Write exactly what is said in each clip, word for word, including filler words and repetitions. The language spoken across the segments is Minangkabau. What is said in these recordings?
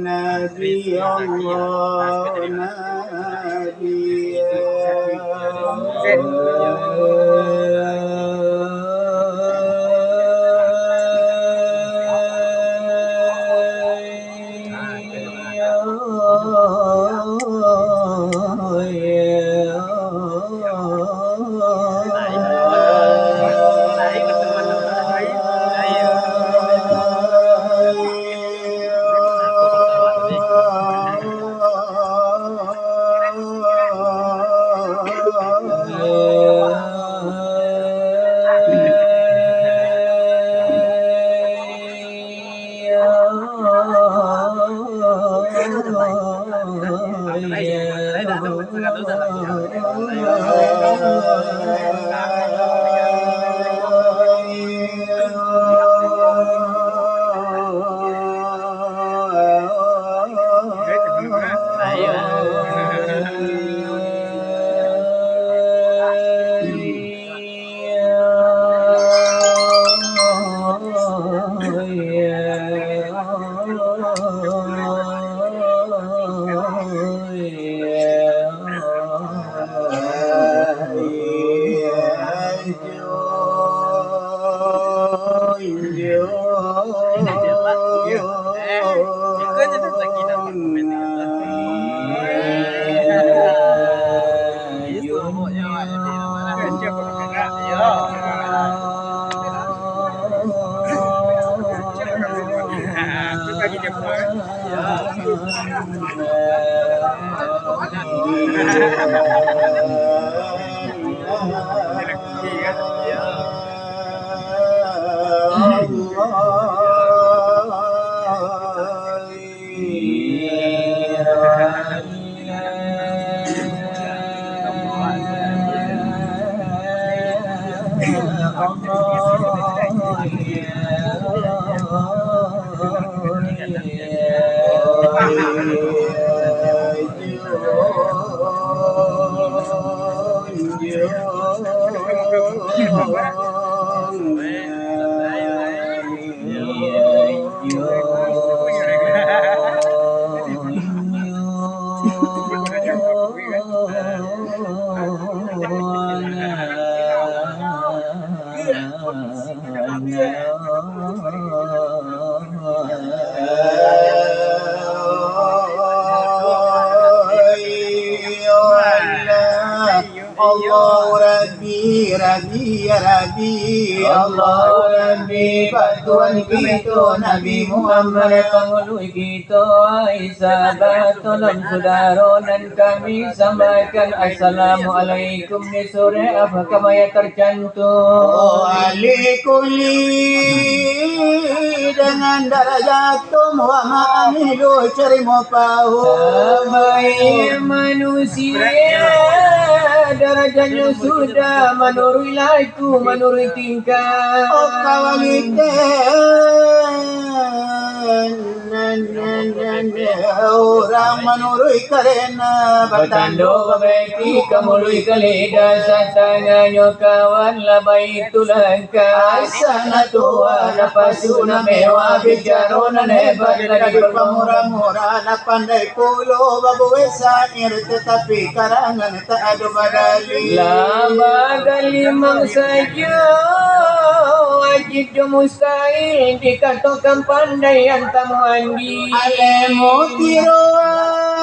Nabi Allah, Nabi Allah. Allah Rabbi, Rabbi, ya Rabbi, Allah Rabbi, Pak Tuhan kito Nabi Muhammad, pangulu kito Aisyah, tolong sudaro nan kami sambahkan assalamualaikum di sore, apakah maya tercantum? Oh, ahli kuli dengan darajat tum wa ma'amilu cari mau pau. Sabaik manusia darajatnyo sudah manuruik laku, manuruik tingkah. Oh, kawaliten. Urang manuruik karena batando babeki ka muluik ka lidah, satangahnyo kawan lah baitu langkah. Asa nan tuha, nan pasu, nan mewah, bicaro nan hebat, nan dipamurah-murah, nan pandai pulo babuek syair, tatapi karangan tak ado badalih. Lah badalimang sajo wajib jo mustahil, dikatokan pandai antamo andi. Alemu tiroan,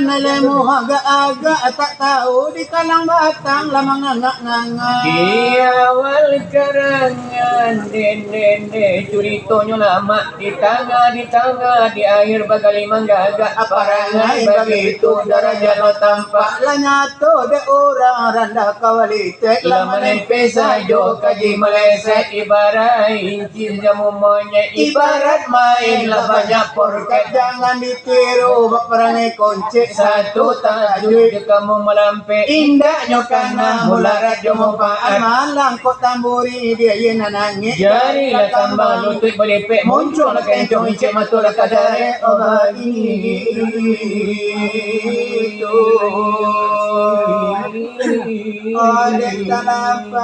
alemu agak-agak, tak tahu di kalang batang lah mangangak-ngangak. Di awal karangan, den, den, den, curitonyo lamak. Di tangah, di tangah, di akhir bagali manggagak. Parangai bagitu darajat lo tampak. Lah nyato dek urang randah kawalitek. Lah manempeh sajo kaji malesek. Ibarat inci jamu monyet. Ibarat main lah banyak porket. Jangan ditiru baparangai koncek. Satu tajuik jo kamu malampek. Indaknyo kana mularat jo mupaat. Malang kok tamburi di aia nan angek. Jari lah tambah lutuik balipek. Muncuang lah kencong incek mato lah kadarek. Oh, baitu. Oleh talampau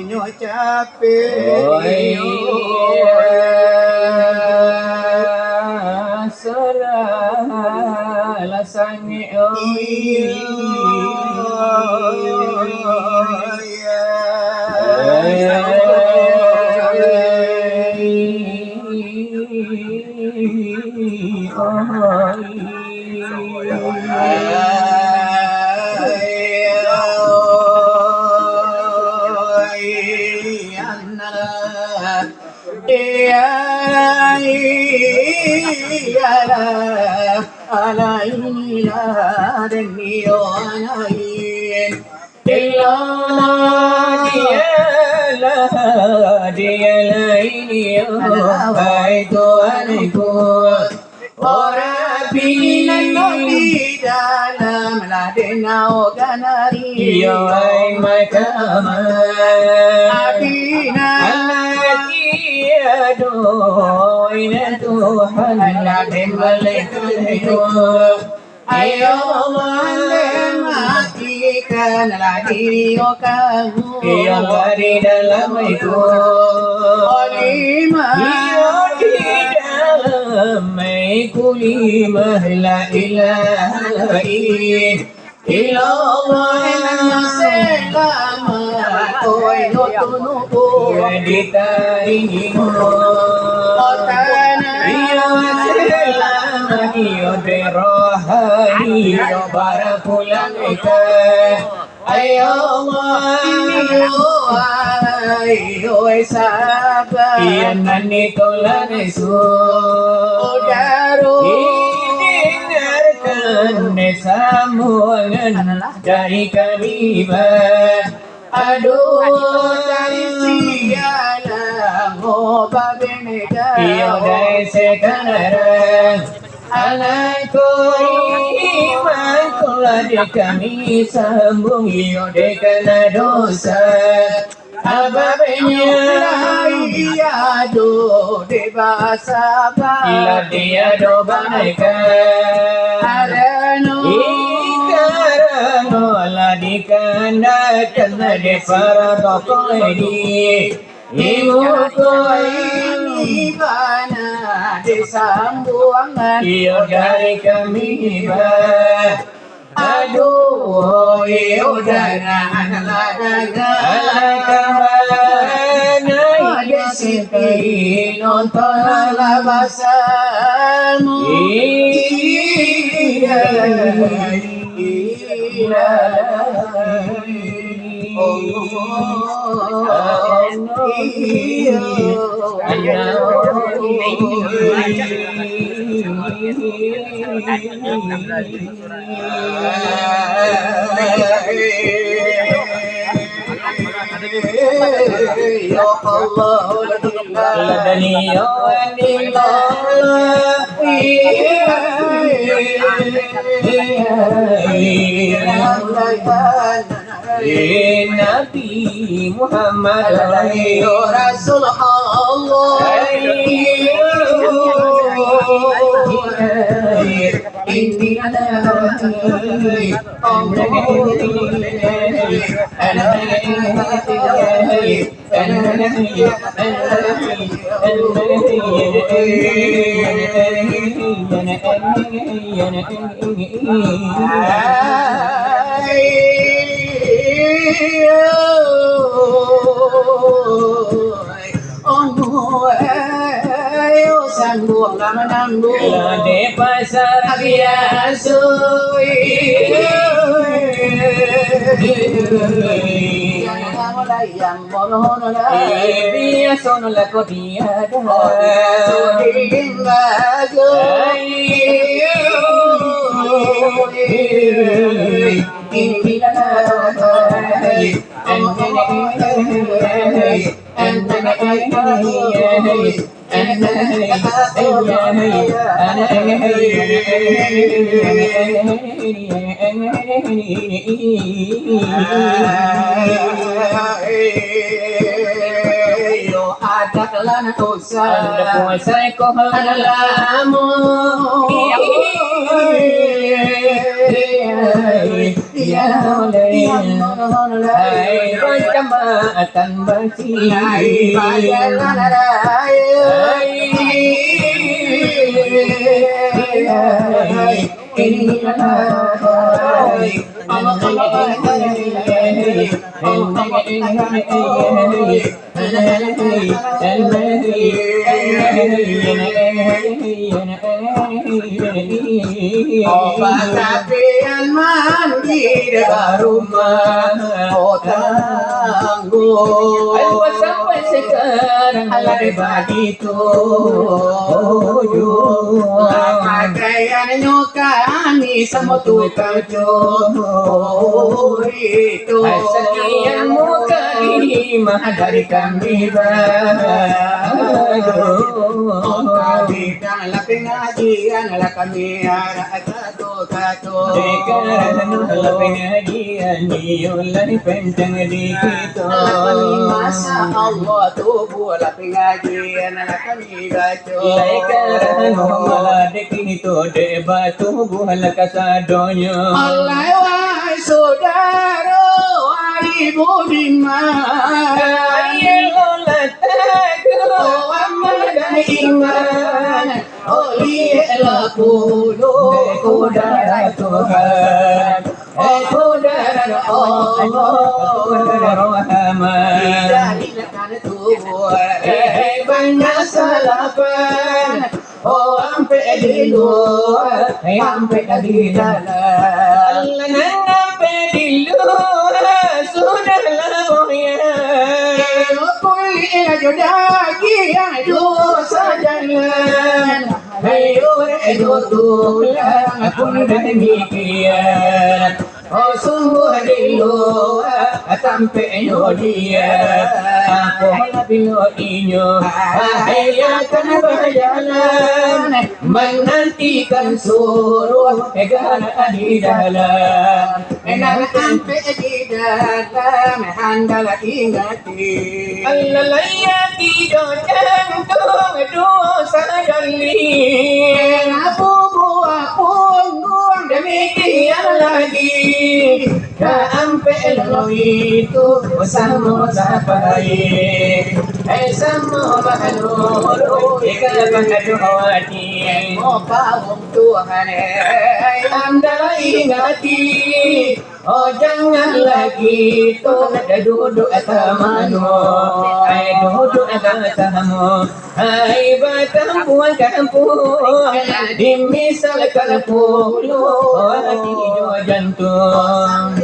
nyo capek. Oi, saralah sangek, oi. Iyo, iya. Iyolah, dialah, dialah ini, oh, hai Tuhanku. Ora pinang di dalam lah denau ganari. Iyo, ai makaman. Abina. Alah tiado, ina Tuhan lah den malaikat. Ayo Allah, matikanlah diri kamu. Iyo, di dalam itu. Lima. Iyo, di dalam itu lima. La ilaha illallah. Selamat, oi, lo tunubu. Di tarimu. Iyo, selamat, iyo, di rohani. Iyo, bara pulang ka. Ayo, ayo, ayo, sabar. Iyo nan ditolak Yesus. Saudaro. Didengarkan sambungan dari kami, bah. Aduh, dari sialah, oh, babeda. Iyo, dari sekarang. Anak ko iman ko lah dek kami sambung, iyo dek kana dosa. Ababnya iya do dek basaba. Lah dia do banaikan. Karano. Ih, karano lah dikandakkan dek para tokoh ini. Ibu ko ini bana disambuangan. Iyo dari kami ba. Aduh, iyo jangan lah dagang. Alah kambana iyo siti nonton lah basamu. Iya. Ya Allah, Nabi Muhammad, ya Rasul Allah. Ayo, sangguang lah manangguang. Lah dek pasar biaso. Jangan mulai yang bono-bono lah. Eh, biaso no lah ko dia dah. Oh, biaso di limbago. Ai. Yo, adat lan usah. Anda puasa ko lamo. Ya, ya, ya, ya. Hai, berjamaah tan basi. Hai, bajalan raya. Hai, hai, hai. Obat tapian mandi di rumah, oh, tangguh. Aduh, sampai sekarang. Alah, dibagi tujuh. Pakaiannyo kami samo tukang juri tu. Sekian mukadimah dari kami baru. Kami dah lah pengajian, lah kami arah kato-kato. Dek karano lah pengajian, iyo lah pencang di kito. Lah kami, masya Allah, tubuh lah pengajian, lah kami baco. Lai karano malah dek kito, dek batubuah lah kasadonyo. Alai wahai sudaro, ari budiman. Ayolah taguah. Oh, amal dan iman. Oh, lieklah pulo kudrat Tuhan. Eh, kudrat Allah, kudrat Rahman. Dijadikan tubuah, eh, banyak salapan. Oh, ampek di lua, ampek di dalam. Alah, nan ampek di lua, sudahlah boyang. Kulik jo dagiang, dosa jalan. Ayo, eh, jo tulang pun demikian. Oh, sungguah di lua tampeknyo dia. Apolah bilo inyo akhirnyo akan bajalan, manantikan suruah negara di dalam. Nan ampek di dalam, andalah ingat. Alalai ati jo jantuang duo sadali. Bubuak pungguang demikian lagi. Ka ampek lo itu samo sapai. Eh, samo manurut ika pangadu hati. Oh, kaum Tuhan, eh, anda ingati. Oh, janganlah kito duduak tamanu, ai duduak basamo, ai batampuang-tampuang, dimisalkan pulo ati jo jantuang.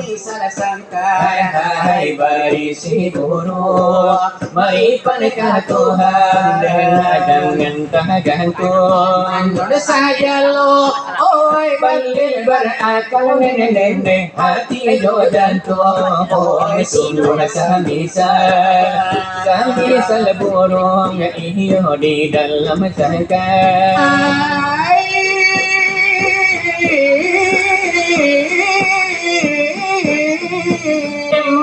Ai, ai, barisi buruak. Maipan ka Tuhan, jangan tagantuang. Manun sajo lo, oi, baleh barakal, nene-nene, ati jo jantuang. Oi, sungguah samisal, samisal buruak, iyo di dalam sangkar. Ai.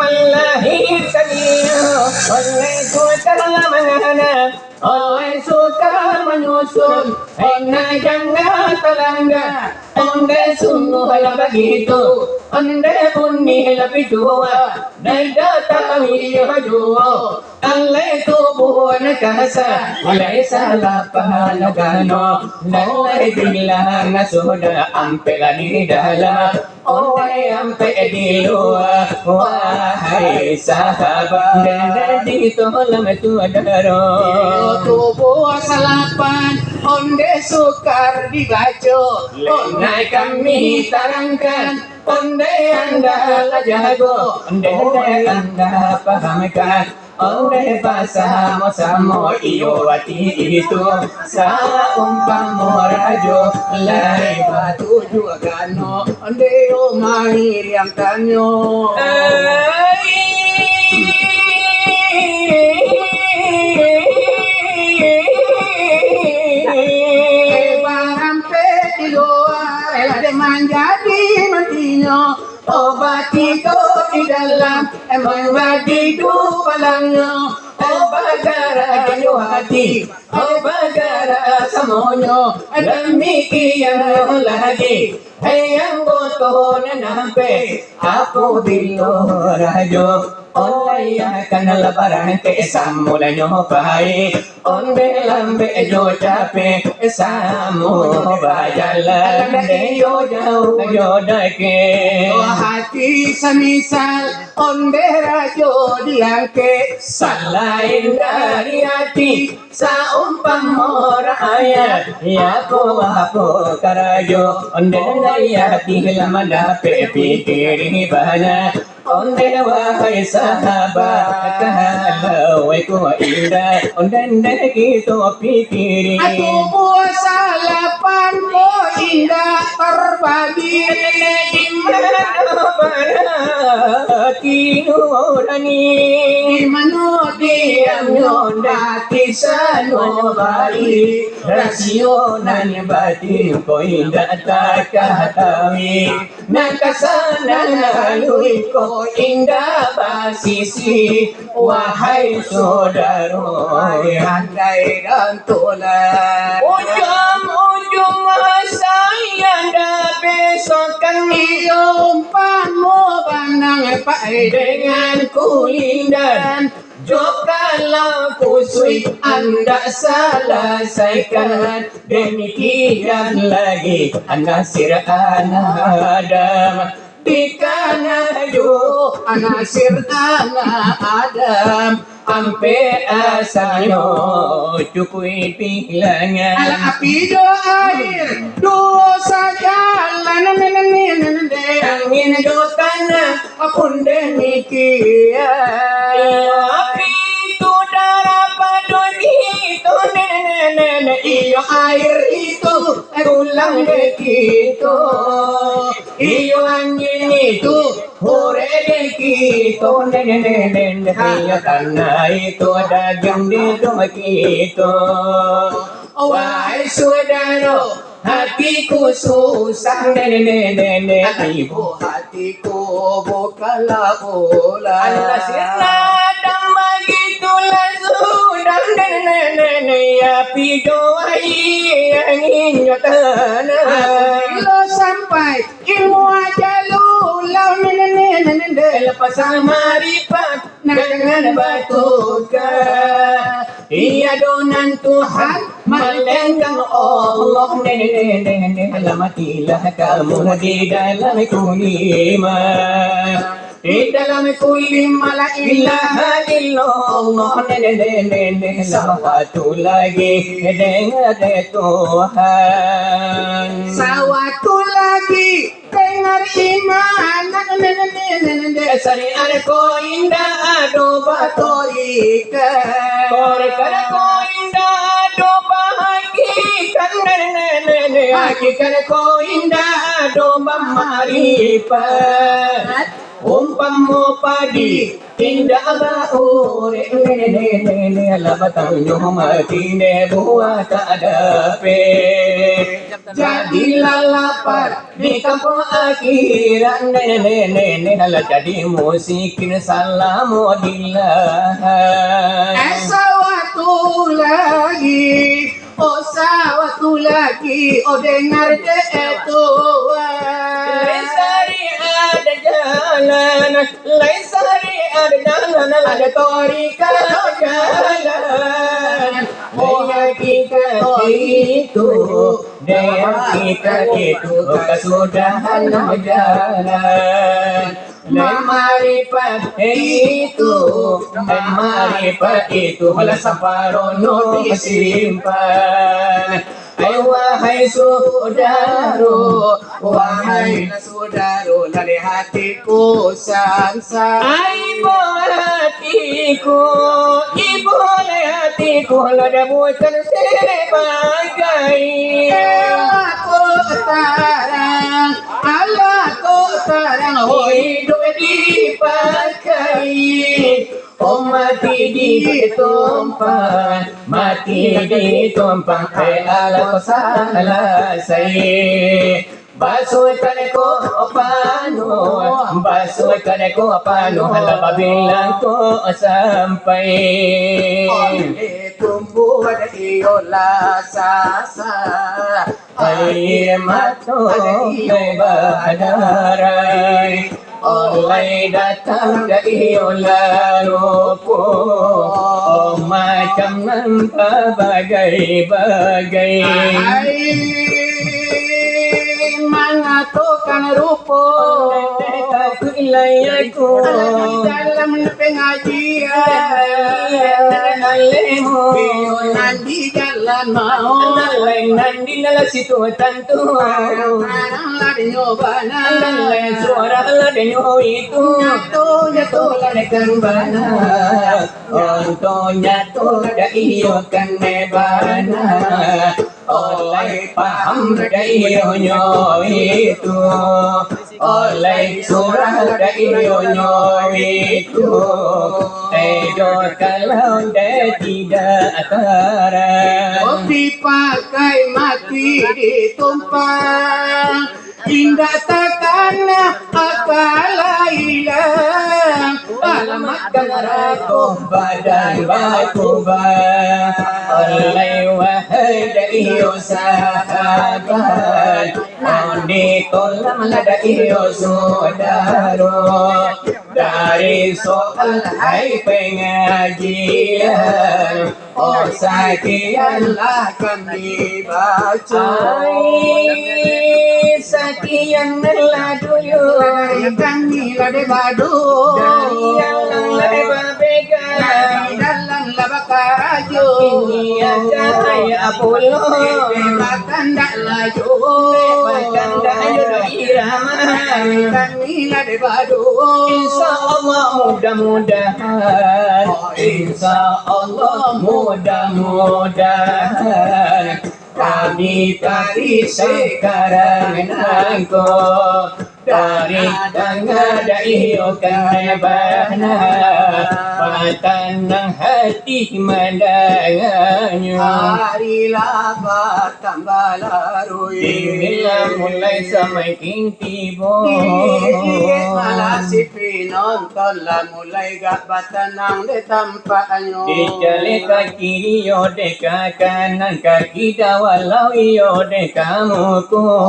Malahi sadio, oleh Tuhan mangana, oleh suka manyusun, ina jangan talangga, onde sungguhlah bagitu, onde bunyilah pituah, dada tahu iyo juo. Alai tubuah nan kasa, alai salah paham gano, alai bilang sudah ampek lah di dalam, alai ampek di lua, wahai sahabat, dan di dalam tu ada roh. Tubuah salapan, onde sukar dibaco, onde kami tarangkan, onde anda lah jago, onde anda pahamkan. Ondeh basamo-samo iyo ati itu, saumpamo rajo lai batujuah gano, ondeh o mairiang tanyo. Ai. Lah dek manjadi mantinyo, obati ko di dalam, emang badi tu balangnyo, obagarajo hati, obagara samonyo, damikian lagi, hei anggoto nan ampek, apabilo rajo, oleh akan labaran ke samulanyo pai. Onde lambek jo capek, samo bajalan, onde jo jauah jo dakek. Hati samisal, onde rajo diangkek. Salain dari hati, saumpamo rakyat, iyo ko apo karajo, onde dari hati lah mandapek pikiri banyak. Onde wahai sahabat, kalau iko indak, onde ndeh kito pikiri. Tubuah salapan ko indak tarbagi. Di mano barati nurani? Di mano diamnyo hati sanubari? Rasio nan batin ko indak takatahui. Nan kasanangan iko indak basisi, wahai sodaro, andai dan tulah. Ujung-ujung masa yang dah besokan, iyo umpamo banang pai dengan kulindan. Jo kalau kusuik andak salasaikan, demikian lagi anasir anak Adam. Dikana jo anasir anak Adam, ampek asanyo cukuik bilangan. Alah api jo air, duo sajalan, angin jo tanah, pun demikian. Iyo, api tu darah pado kito, nenek, nenek. Iyo, air itu tulang dek kito. Iyo, angin itu urek dek kito, nenek, nenek. Iyo, tanah itu dagiang dek kito. Wahai sudaro, hatiku susah, nenek, nenek, nenek. Ibu hatiku bukanlah ulah. Alah sirna dan bagitulah sudah, nenek, nenek, nenek. Api jo air, angin jo tanah. Bilo sampai ilmu ajalulah, nenek, nenek, nenek. Lepas sama ripat, jangan batuka. Tiado nan Tuhan, malainkan Allah, nenek, nenek, nenek. Alah matilah kamu di dalam kulima. Di dalam kulima la ilaha illallah, nenek, nenek, nenek. Sawatu lagi, dengar dek Tuhan. Sawatu lagi, dengar iman, nenek, nenek, nenek. Syariat ko indak ado batorika. Torika ko indak ado bahakikat, nenek, nenek, nenek. Hakikat ko indak ado bamaripat. Umpamo padi indak baurek, nenek, nenek, nenek. Lah batangnyo mati, dek buah tak dapek. Jadilah lapar di kampuang akhirat, nenek, nenek, nenek. Lah jadi musikin salamo di lahai. Eh, sawatu lagi, oh, sawatu lagi, oh, dengar dek Tuhan. Lai sari ada jalan, lai sari ada jalan, ada torika jalan. Dek hakikat itu, dek hakikat itu, kasudahan jalan. Mamaripat itu, mamaripat itu, lah samparono disimpan. Ai wahai sudaro, wahai sudaro, lah dek hatiku sansa. Ai ibo hatiku, ibo lai hatiku, lah dek bukan sebagai. Alah ko tarang, alah ko tarang, oh, iduik dipakai. Oh, mati ditumpang, mati ditumpang, ai alah ko salasai. Basuahkan ko panuah, basuahkan ko panuah, lah babilang ko sampai. Oleh tumbuah iyolah sasa, aia mato badarai. Oleh datang dari iyolah lupo, oh, macam nan babagai-bagai. Ai, mangatokan rupo. Ondeh takuik lai aku. Di dalam pengajian. Iyo nan di jalan mau. Nan lain nan di dalam situ tantu. Arang-arang lah denyo bana. Nan lain suara lah denyo itu. Nyato-nyato lah kan bana. Onto nyato lah iyo kan bana. Oleh paham dari iyonyo itu, oleh surah dari iyonyo itu, edo kalau ndak tidak tarang. Kopi pakai mati ditumpang, indak takana akal ilang. Alamatkan rako badan bakubang. Oleh wahai dari iyo sahabat, Andi tulang lah dari iyo sudaro. Dari soal hai pengajian, oh, sakian lah kami baco. Ai, sakian lah dulu. Dari kami lah dibadu. Dari dalam lah babega. Dari dalam lah bakarajo. Ini aja saya pulo. Bakandak laju. Bakandak ayo irama. Dari kami lah dibadu. Insya Allah mudah-mudahan. Insya Allah mudah-mudahan kami tadi sekarang nangko dari tangah dari iyo kan bana, batanang hati mandanganyo. Hari lah batambah larui. Inilah mulai samakin tibo. Di, di, malah si pinonton lah mulai gak batanang di tampaknyo. Dicalek ka kiri yo dek ka kanan, ka kida walau iyo dek ka muko.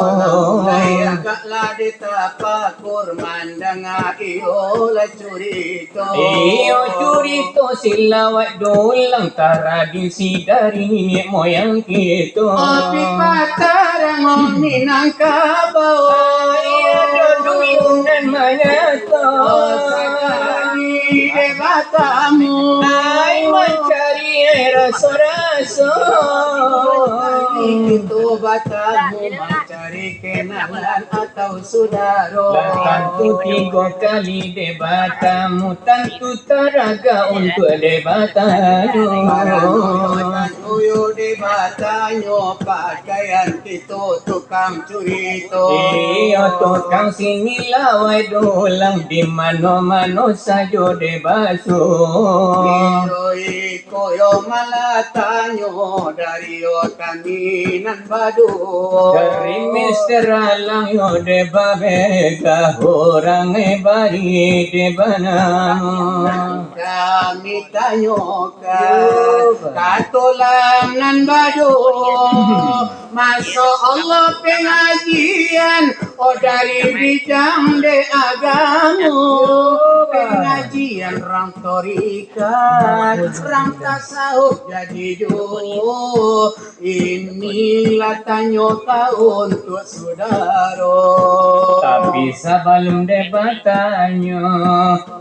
Mulai agak lah ditapakur mandanga iyo lah curito. Iyo curito silawat dulang, tradisi dari niniak moyang kito. Api patarang Minangkabau. Iyo doduyunan manyato. Sakali dek batamu. Ai mancari ai raso-raso. Itu batamu mancari kenalan atau sudaro. Lah tantu tigo kali dek batamu, tantu taraga untuak dek batanyo. Barang uyo dek batanyo, pakaian kito tukang curito. Iyo tukang sini lawai dulang, di mano-mano sajo dek baso. Iyo iko yo malah tanyo dari yo kami nan badu. Dari Mister Alang yo dek babega, urang bari dek banamo. Kami tanyokan, katulang nan badu. Masya Allah pengajian, oh dari bidang de agamo. Pengajian rang torikat, rang tasawuf jadi juo. Inilah tanyo ka untuak sudaro. Tapi sabalum de batanyo,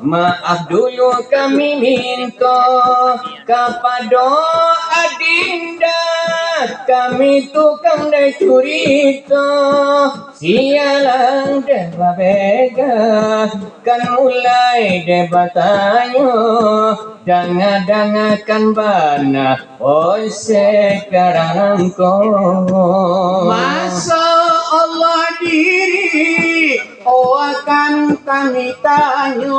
maaf dulu kami minto kapado adinda, kami tukang de curito. Sialang de babega, kan mulai de batanyo, danga-dangakan bana, oh, sekarang ko. Masya Allah diri, oh, akan Kami tanyo,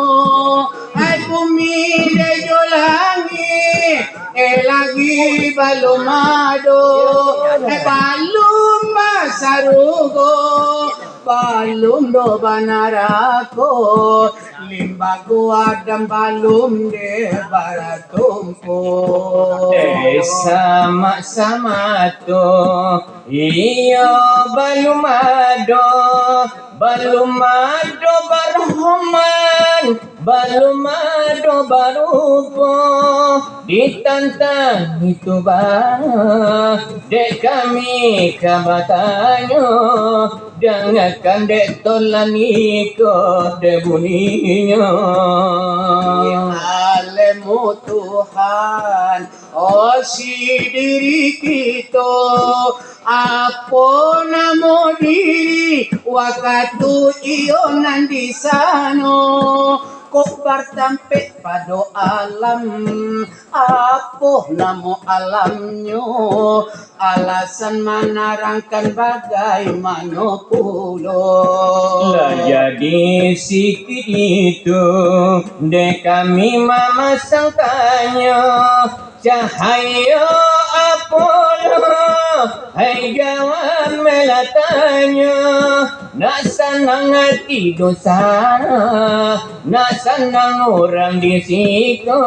ai bumi dek jo langik, eh, lagi balum ado, eh, balum basarugo, balum doh banarako, limbago Adam balum dek baratumpu. Eh, samak-samak tu, iyo balum ado, balum ado barohman, balum ado barupo. Ditantang itu bah, dek kami ka batanyo, dangakan dek tolan iko dek buninyo. Alemu Tuhan, osi diri kito, apo namo diri, wakatu iyo nan di sano, kok bartampek pado alam, apo namo alamnyo, alasan manarangkan bagaimano pulo. Lah jadi sikik itu, dek kami mamasang tanyo, cahayo apo lo, hai gawan melatanyo, nak sanang ati dosa, nak sanang urang di siko,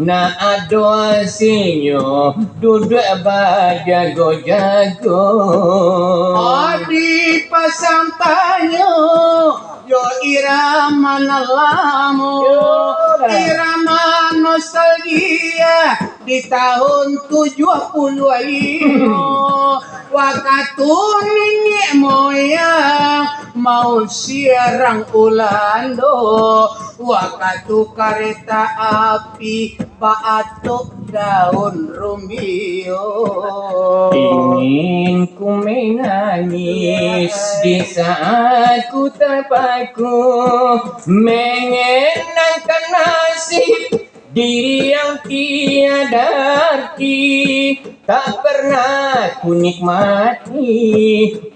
nak ado asilnyo duduak bajago-jago. Adi pasang tanyo, yo irama nan lamo, yo, irama nostalgia di tahun tujuah puluah limo. Wakatu niniak moyang mau siarang Ulando, wakatu kareta api baatok daun rumbio. Ingin ku menangis di saat ku terpaku, mengenangkan nasib diri yang tiada arti. Tak pernah ku nikmati,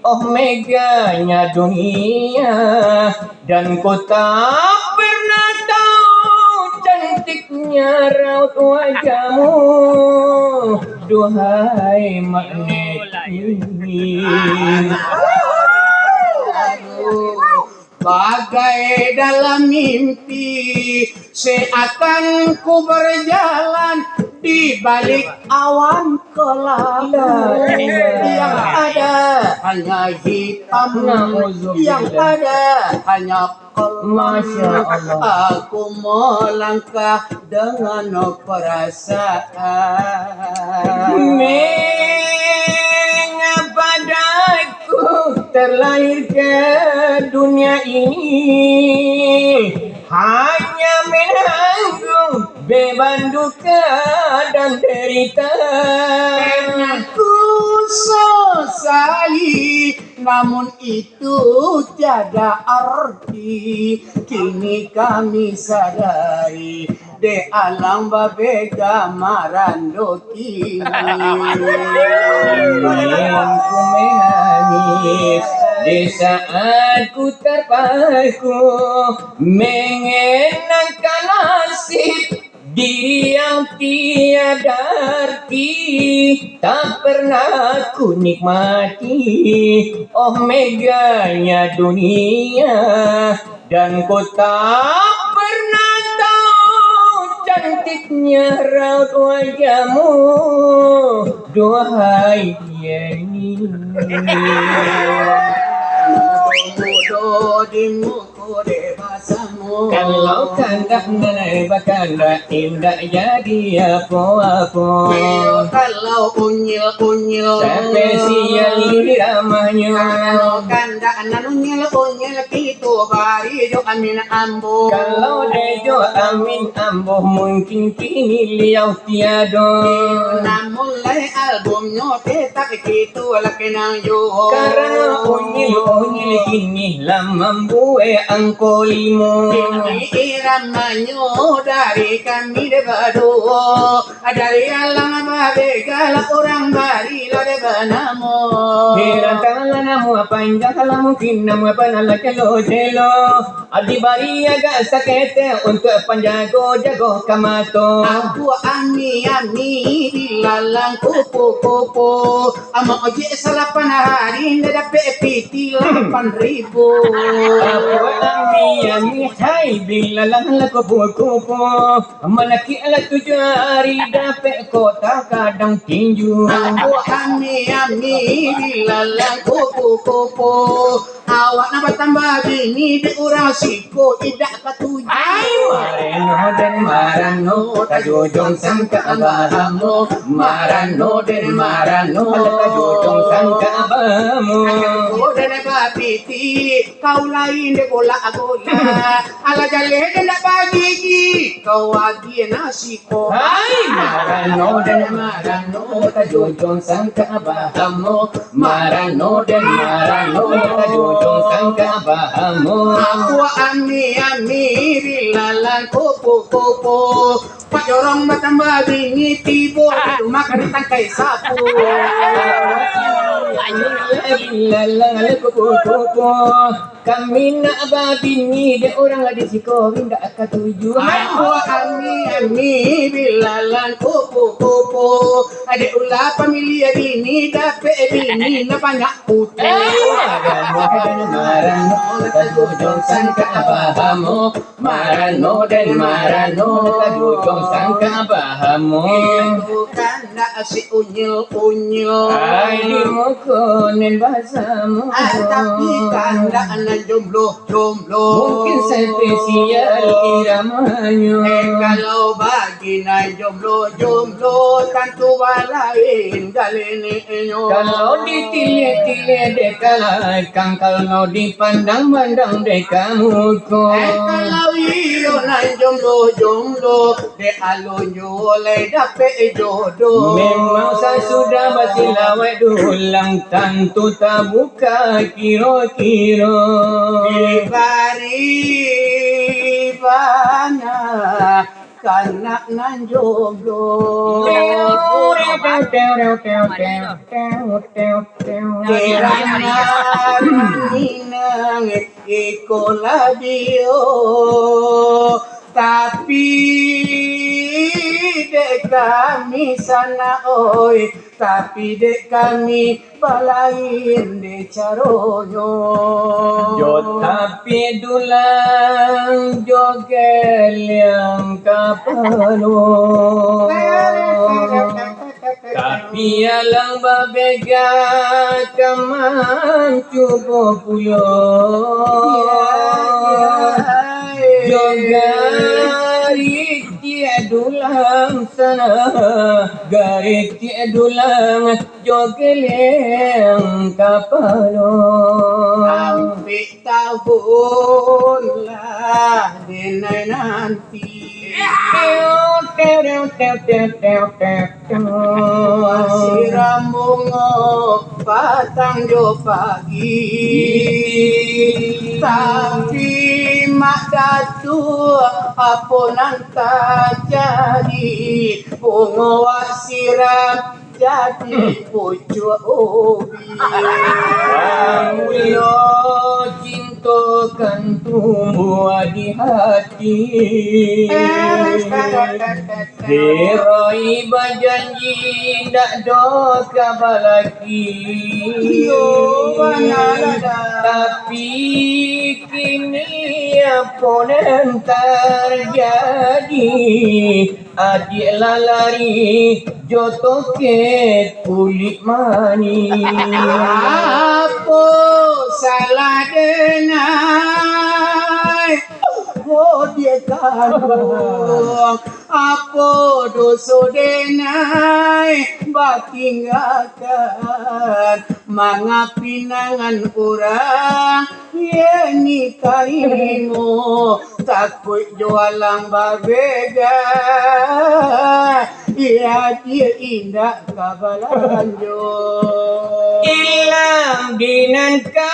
oh megahnya dunia, dan ku tak pernah tahu cantiknya raut wajahmu, duhai magnetin. Bagai dalam mimpi, seakan ku berjalan di balik awan kelabu. Yang ada hanya hitam, yang ada hanya kelam. Masya Allah. Aku melangkah dengan perasaan. Mengapa daku terlahir ke dunia ini, hanya menanggung beban duka dan derita. Memang ku sesali, namun itu tiada arti. Kini kami sadari, dek alang babega marando kini. Ingin ku menangis di saat ku terpaku, mengenangkan nasib diri yang tiada arti. Tak pernah ku nikmati, oh megahnya dunia, dan ku tak pernah tahu cantiknya raut wajahmu, duhai Yeni. Mudo di muko dek basamu. Kalau kandak nan bakandak, indak jadi apo-apo. Iyo, kalau unyil-unyil. Spesial iramahnyo. Kalau kandak nan unyil-unyil, kito bari jo amin ambo. Kalau dek jo amin ambo, mungkin kini liau tiado. Namun lai albumnyo tetap kito lah kenang juo. Karano unyil-unyil kini lah mambuek Angko limo. Iramanyo dari kami dek baduo, dari alang babega lah urang bari lah dek banamo. Hirang kalah namo panjang, kalah mungkin namo panjang lah celo-celo. Adi bari agak saketek untuak panjago-jago ka mato. Abuak ami-ami dilalang kupu-kupu. Amak ojek salapan hari, ndak dapek piti lapan ribu. Apo ami-ami, hai, bilalang lah kupu-kupu. Manakik lah tujuah hari, dapek kota Gadang Tinju. Apo ami-ami, bilalang kupu-kupu. Awak nak batambah bini dek urang siko, indak katuju. Ai, marano den marano, tajujung sangka abahmu. Marano den marano, tajujung sangka abahmu. Kau den bapiti, kau lain dek bola-bola. Alah jaleh den ndak bagigi, kau agiah nasi ko. Ai, marano den marano, tajujung sangka abahmu. Marano den marano, tajujung sangka abahmu. Apo ami-ami, bilalang kupu-kupu. Pak jorong batambah bini, tibo di rumah ka ditangkai sapu. Bilalang kupu-kupu. Kami nak babini, dek urang di siko indak katuju. Apo ami-ami, bilalang kupu-kupu. Dek ulah pamiliah bini, dapek bini nan banyak putu. Marano tajujung sangka abahmu. Marano den marano, tajujung sangka abahmu. Itu kandak si unyil-unyil. Ai, di muko nen basamo. Ah, tapi kandak nan jomblo-jomblo. Mungkin spesial iramanyo. Eh, kalau bagi nan jomblo-jomblo, tantu balain galeneknyo. Kalau ditiliak-tiliak dek ka lakang, kalau dipandang-pandang dek ka muko. Eh, kalau iyo nan jomblo-jomblo, dek alun juo lai dapek jodoh. Memang sasudah basilawek dulang, tantu tabuka kiro-kiro. Dibari bana kandak nan jomblo. Kirang minang iko labio, tapi dek kami sanak oi, tapi dek kami balain dek caronyo. Jo tapi dulang, jo geliang kapalo. Tapi alang babega ka mancubo pulo. Jo garitiak dulang sana, garitiak dulang jo geliang kapalo. Ampek tahun lah denai nanti. Siram bungo patang jo pagi. Tapi Mak Datuak, apo nan tajadi? Bungo wak siram jadi pucuak ubi. Bamulo cinto kan tumbuah di hati. Hiroi bajanji ndak doh ka balaki. Iyo, bana lah dah. Tapi kini apo nan tarjadi? Adiak lah lari jo toket kulik manih. Apo salah denai, oh diak kanduang? Apo doso denai batinggakan? Manga pinangan urang, iyo ni tarimo, takuik jo alang babega, iyo diak indak ka balanjo. Ilang binan kalam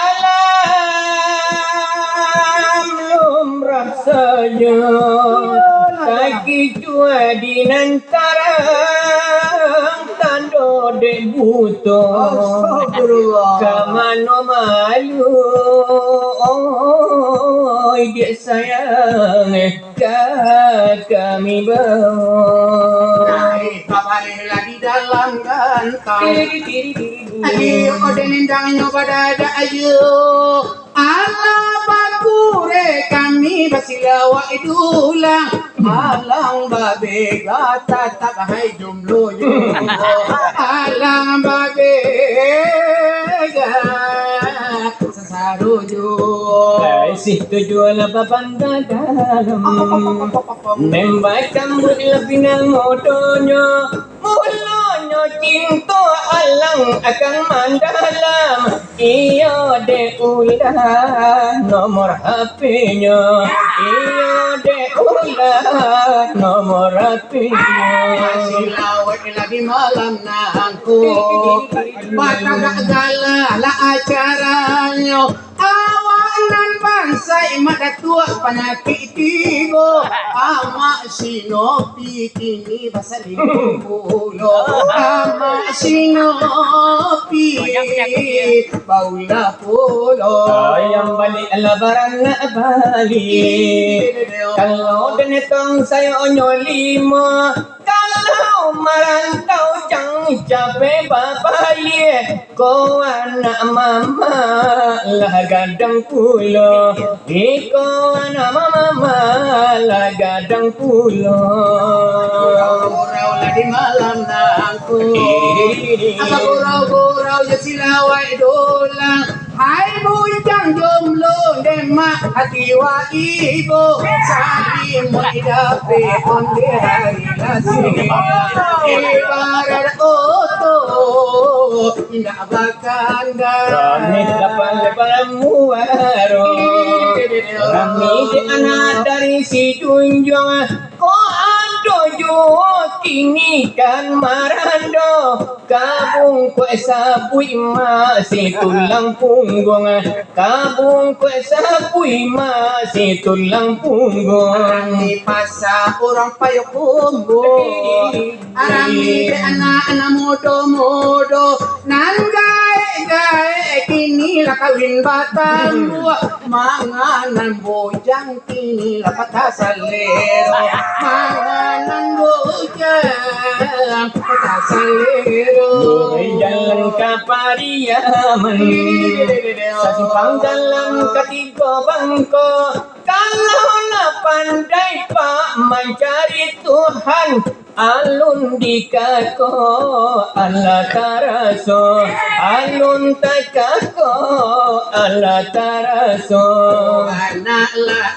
Takicuah di nan tarang, tando dek buto. Astagfirullah. Ka mano malu, oi, dek sayang, ka kami bao. Naik kabareh lah di dalam gantang. Diri, diri, diri, diri. Ayo, kau denendang nyo badadak, ayo. Alah bakureh kami basilawak dulang. Alang babega tatap hai jumlonyo. Alang babega sasaronyo. Ai, si tujuan lah babanda dalam. Membacam bulik lah pinang modonyo. Mulonyo cinto alang akan mandalam. Iyo dek ulah nomor H P-nyo. Iyo dek ulah nomor H P-nyo. Silawak lah di malam nangko. Batagak gala lah acaranyo. Awak nan bansaik Mak Datuak panyakik tigo. Amak Sinopi kini basalingkuh pulo. Amak Sinopi baulah pulo. Ayam balik lah baranak balik. Kalau denetong sayonyo limo. Kalau marantau jan capek babaliak. Ko anak mamak lah gadang pulo. Iko anak mamak lah gadang pulo. Gurau-gurau lah di malam nangko. Apa gurau-gurau jo silawak dulang. Hai bujang jomblo demak hati wa ibo. Saling menghidapi onde hari lasih. Ibarat oto indak bakandang. Rami dapat lebar muaro. Rami di anak dari si junjuang. Ko ado juo kini kan marando. Kabungkuak sabuik masi tulang pungguang. Kabungkuak sabuik masi tulang pungguang. Rami pasa urang Payokumbuah. Rami dek anak-anak mudo-mudo. Nan gaek-gaek kini lah kawin batambuah. Manganan bujang kini lah patah salero. Manganan bujang patah salero. Dari jalan ka Pariaman, sasimpang jalan katigo bangko. Kalau lah pandai Pak mancari Tuhan, alun dikako alah taraso, alun takako alah taraso. Anak lah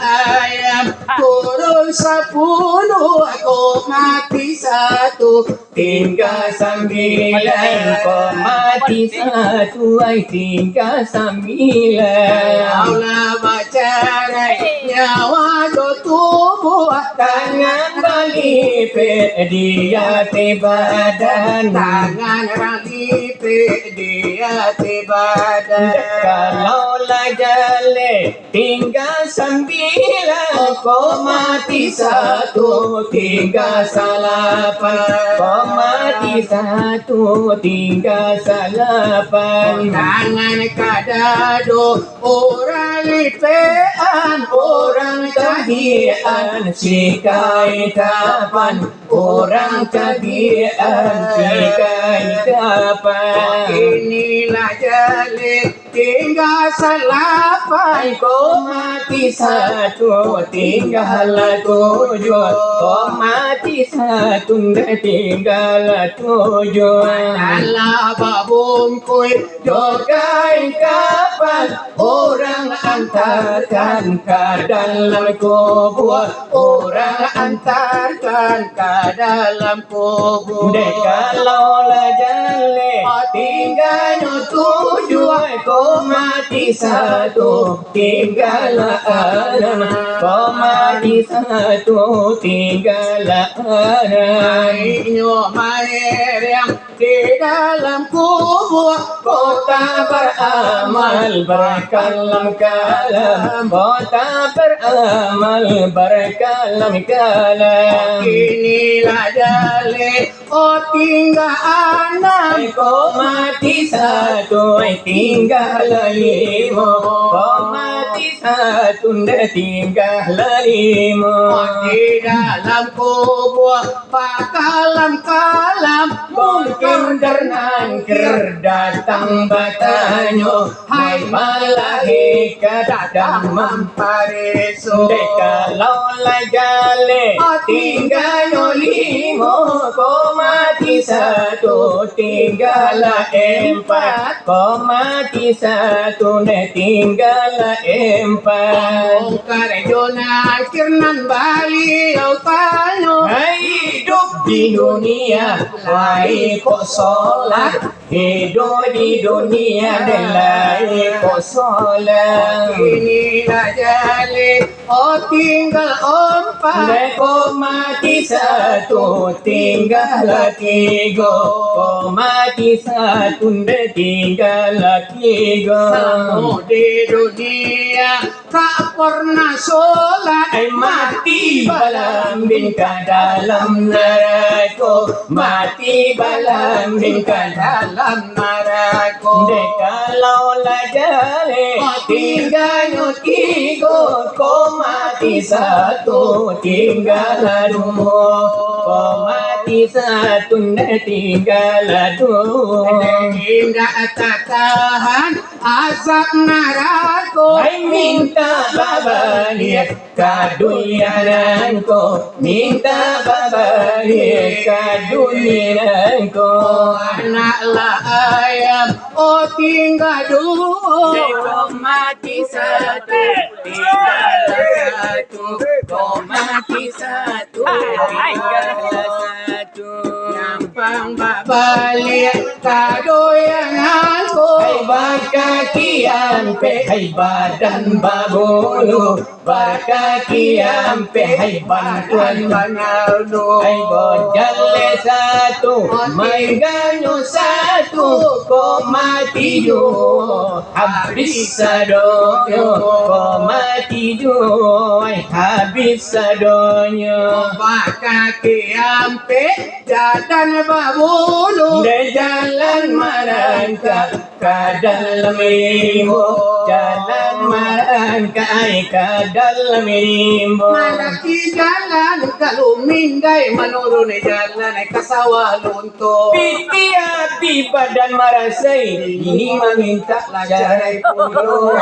ayam kurun sapuluh, ko mati satu, tingga sambilan, ko mati satu, ai, tingga sambilan. Kalau lah bacarai nyawa jo tubuah, tangan balipek di ateh badan. Tangan balipek di ateh badan. Kalau lah jaleh, tingga sambilan, ko mati satu, tingga salapan. Ko mati satu, tingga salapan. Tangan ka dado, urang lipekan, urang cabiakan, sikai kapan. Urang cabiakan, sikai kapan. Inilah jaleh, tingga salapan, ko mati satu, tingga lah tujuah. Ko mati satu, tingga lah tujuah. Alah babungkuih jo kain kapan, urang antakan ka dalam kubua, urang antakan ka dalam kubua. Dek kalau lah jaleh, tingganyo tujuah, ko mati satu, tingga lah anam, ko mati satu, tingga lah anam. Maiknyo mairiang, Di dalam kubua kota baramal, bakalam-kalam, kota baramal, bakalam-kalam. Kini lah jaleh, oh, tingga anam, kok mati satu, tingga lah limo, kok mati satu, ndak tingga lah limo. Di dalam kubua bakalam-kalam, mungkin darnangkir datang batanyo, hai malaikat datang mampareso. Dek kalau lah jaleh, tingganyo limo, kok mati satu, tingga lah empat, kok mati satu, ndak tingga lah empat. Mungkar jo Nakir nan baliau tanyo, hai iduik di dunia, lai kok solat, iduik di dunia, lai kok solat. Kini lah jaleh, oh, tingga ompat, kok mati satu, tingga lah tigo, kok mati satu, ndak tingga lah tigo. Samo di dunia, tak pernah solat, ai mati balambin ka dalam narako, mati balambin ka dalam narako. Dek kalau lah jaleh, tingganyo tigo, kok mati satu, tingga lah duo, kok mati satu, ndak tingga lah duo. Dek indak tatahan azab narako, ai minta babaliak ka dunia nangko, minta babaliak ka dunia nangko. Anak lah ayam, oh, tingga duo, kok mati satu, tingga lah satu, kok mati satu, tingga lah satu. Nyampang babaliak ka dunia nangko, hai bakaki ampek, hai badan babulu, bakaki ampek, hai bantuan bangalu. Hai bajaleh satu, mangganyo satu, kok mati juo, habis sadonyo, kok mati juo, hai habis sadonyo. Bakaki ampek, jalan babulu, dek jalan marangkak ka dalam rimbo, jalan marangkak ai ka dalam rimbo. Mandaki jalan ka Lumindai, manurun jalan ka Sawah Lunto. Pitih ati badan marasai, ini mamintak lah carai pulo.